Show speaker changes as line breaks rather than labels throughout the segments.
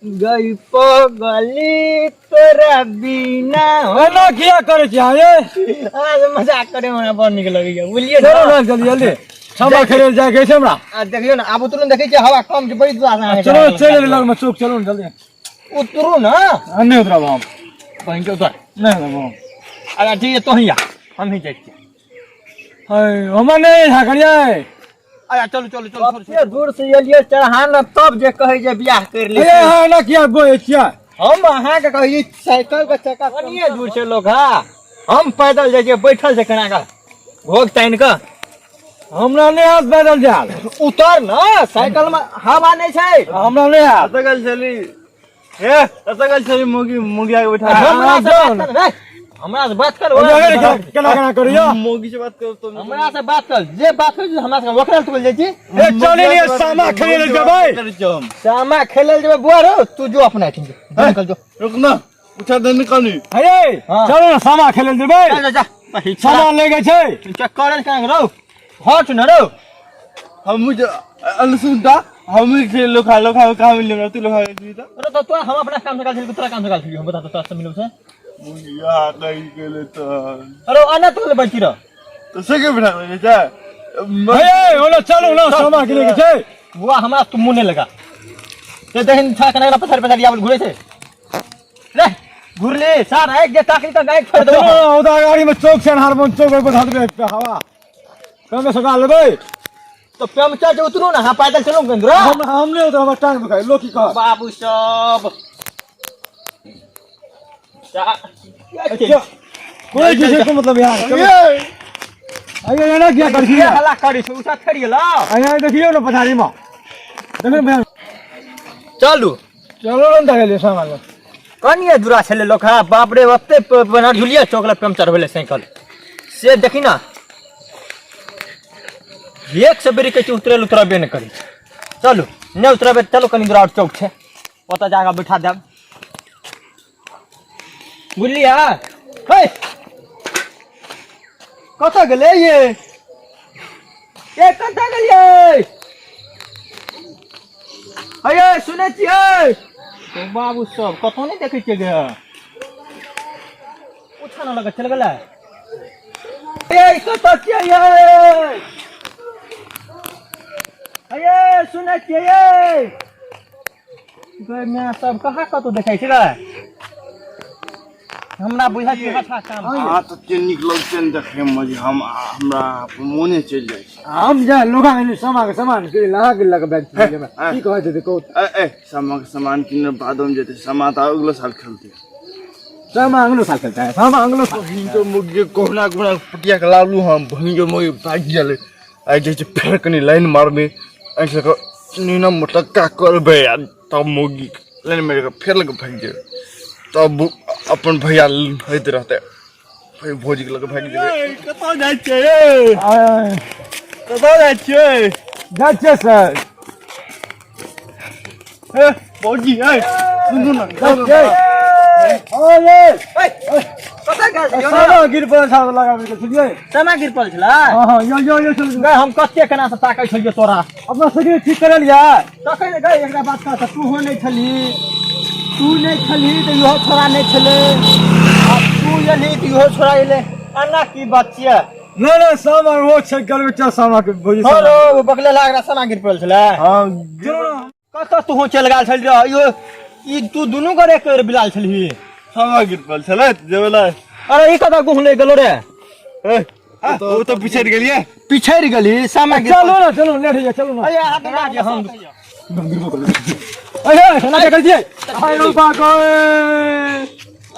गई पगली तोरा बिना।
एना किया करै छी अहाँ ये?
आज मजाक करे हमरा बड़ नीक लगैया, बुझलियै?
चलू ने जल्दी जल्दी, सामा खेले लए जाइके छै हमरा।
आ देखियौ ने, आब उतरू ने, देखै छियै हवा कम छै, बड़ी दूर से।
चलू ने, चलि एबै लगमे चौक, चलू ने जल्दी।
उतरू ने।
आ, नहि उतरब हम।
बहिन के उतर।
नहि उतरब हम।
अच्छा ठीक है, तोही आ, हम ही जाइ छियै।
है, हमरा नहि इच्छा करियै।
अच्छा चलू चलू चलू, कते दूर से एलियै चढ़ा ने, तब जे कहै जे बियाह कर ले।
अरे अहाँ एना किया बजै छियै?
हम अहाँके कहै साइकिल के चक्का कनिये दूर छै लोक। हा, हम पैदल जाइ छियै, बैठल छै केना कऽ घोघ तानि कऽ।
हमरा नहि हाथ पैदल जायल।
उतर ने, साइकिल में हवा नहि छै।
हमरा नहि हाथ।
कतऽ गेल छली हे? कतऽ गेल छली? मुगी मुगिया के बैठा।
हमरा से बात कर रे, हमरा से बात कर।
केना केना करियो?
मुगी से बात कर तो।
हमरा से बात कर, जे बात कर हमरा से, ओकरा से बोल जाइ छी।
ए चली ने, सामा खेले लए जेबै।
करै छियै हम।
सामा खेले जेबै बुआ रो, तू जो अपना एठिन जो, जो निकल जो।
रुक ना, उठा दे निकाली।
हे,
हाँ।
चलू ने, सामा खेले लए जेबै।
जा जा जा।
सामान ले के छै।
चक्कर कहाँ रौ, हट न रौ।
हम मुझे अनुसुनता हम ही खेल लो, खा लो खा कहाँ मिले हमरा? तू लो खा के तो।
अरे तो तोरा हम अपना काम से काल तोरा काम से काल हम बता, तो तोरा से मिलू से।
मुगिया नहीं गेले तो।
अरे आना तो बैठी रह।
तो से के बिठा दे जा।
हे, ओने चलू ने, सामा खेले के छै।
बुआ हमरा तू मुँह नहीं लगा ते, देखिन छा कना पछाड़ी पछाड़ी आबल घुरे छै रे, घुरले सार एक जे ताकली त गाय छोड़
चलू
देबो।
ने, उधर गाड़ी में चौक छै, हारमोन चौक पर बैठा देबै, हवा कमे सका लेबै।
तो पंचर जे उतरू ना, हां पैदल चलू केंद्र।
हम नहि उतरब, हमर टांग दुखाइ, लोक की कहत?
बाबू सब
अच्छा, कोई चीज के मतलब यार, चलो। अरे एना किया करै छी?
हल्ला करै छै, उठा थोड़ी गेलो।
अरे देखियौ ने पछाड़ी में, देखियौ ने।
चलू।
चलो ने, देखलियै सामान।
कनिए दूरा छलै लोक। हा बाप रे, ओते बना झुलिया चौक लग पंचर भेलै साइकिल से, देखी ना एक से बेरी कहै छै उतरल, उतरबे नहि करै छै। चलू, नहि उतरबै, चलू कनि दूरा आओर चौक छै, ओतऽ जाकऽ बैठा देब, बुझलियै? हे, कतऽ गेलै ये? ए कतऽ गेलियै? हे सुनै छियै बाबू सब? कतौ नहि देखै छियै गे, उठा न लगे चलि गेलै। ए कतऽ छियै ये? हे सुनै छियै ये? गै माय सब, कहाँ कतौ देखै छै रे? हमरा बुझाइ छै अच्छा काम छै।
अहाँ तऽ एते नीक लगतै ने देखै मे जे हम हमरा मोने चलि जाइ छै।
हम जा लोका गेली सामान के सामान के लगा के लगा बैग चलि जेबै। की कहै छै कहू?
ए ए, सामा के सामान किने बादमे जेतै, सामा तऽ अगलो साल खेलतै।
सामा अगलो साल खेलता है, सामा अगलो साल।
बहिन के मुर्गी कहुना कहुना पटिया के लाबलू हम, बहिन के मुर्गी भागि गेलै। आइ जाइ छै फेर कनि लाइन मारबै, आँखि लऽ कऽ नीना मोटक्का करबै आ तब मौगी लाइन मारि कऽ फेर लऽ कऽ भागि जेबै, तब अपन भैया होइत रहतै, फेर भौजीके लऽ कऽ भागि जेबै। कतऽ जाइ छियै? कतऽ जाइ छियै?
जाइ छियै सर।
ए भौजी, ए सुनू ने।
जाइ छियै। ओए
कतऽ गेल छलियै?
सामा गिर पड़ल छल, लगाबै के छलियै।
सामा गिर पड़ल छलै?
हँ हँ, यो यो यो, चलू।
गै, हम कते केना से ताकै छलियै तोरा।
अपना शरीर ठीक करल या?
तखन गै, एकरा बात कह तऽ, तू हो नहि छलही, तू नहि छलही तऽ इहो छोड़ा नहि छलै, आ तू एलही तऽ इहो छोड़ा एलै, एना की बात छियै?
नहि नहि, सामा ओ छै गलबे, चल सामा के भौजी।
हँ रौ, बगले लागरा सामा गिर पड़ल छलै।
हँ।
चलू ने।
कतऽ तू चलि गेल छली रह? इहो ई तू दुनू गोरे कर बिलाल छलही।
सामा गिर पड़ल छलै जेबै लै।
अरे ई कतऽ गुहले गेलो रे?
ए ओ तऽ पिछड़ि गेलियै।
पिछड़ि गेली सामा गिर।
चलू ने, चलू, लेट हो जाए, चलू ने।
अरे हाथ लगा जे हम।
अरे एना के करै छियै? हाय रौ बाप रे।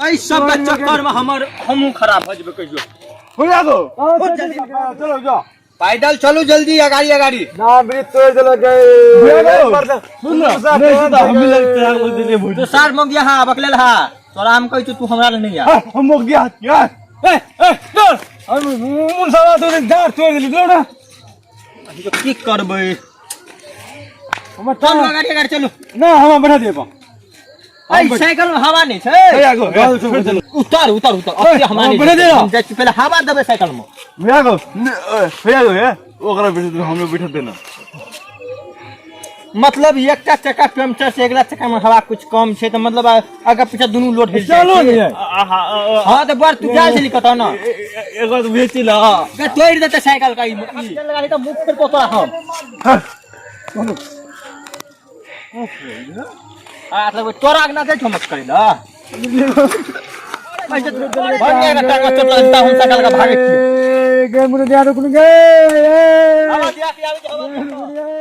एहि सब के चक्कर में हमर हमहूँ खराब भऽ जेबै कहियो।
हो जा दो।
हाँ, चलो जाओ।
पैदल चलू जल्दी, अगाड़ी अगाड़ी।
ना ब्रिज तोड़ देलक गए।
सुन ना, नहीं सुन, हम भी लगते हैं दिले भौजी।
तो सार मंगिया हा बकलेल हा, तोरा हम कहै छी, तू हमरा लग नहीं आ।
हम हो गया यार।
ए ए दौड़, हम मुन साला तोड़ दार तोड़ देली, दौड़ ना।
तो की करबै?
हमर
चलू
टांग।
अगाड़ी अगाड़ी चलू।
ना, हम बैठा देब।
ऐ साइकिल में हवा नहीं छै।
भैया गो,
उतर उतर उतर, अब हवा नहीं
बैठा दे
हम जाइ छी, पहिले हवा देबै साइकिल में।
भैया गो, भैया गो, हे ओकरा बैठा दे, हमरो बैठा देना।
मतलब एकटा चक्का पंचर से अगला चक्का में हवा कुछ कम छै तऽ मतलब आगा पीछा दुनू लोड हिल जाइ
चलो
छै।
ने
हाँ तऽ बड़ तू जा छली कतऽ न
एगो तऽ बेची ला
गे तोड़ि देतै साइकिल का ई लगा तऽ मुख फेर तोरा हम आ लगबै तोरा आगना जाइ छौ मत करै ला हम साइकिल का भागै छियै
गे मुरे दिया रुक गे
हवा दिया के आबै छै, हवा दिया।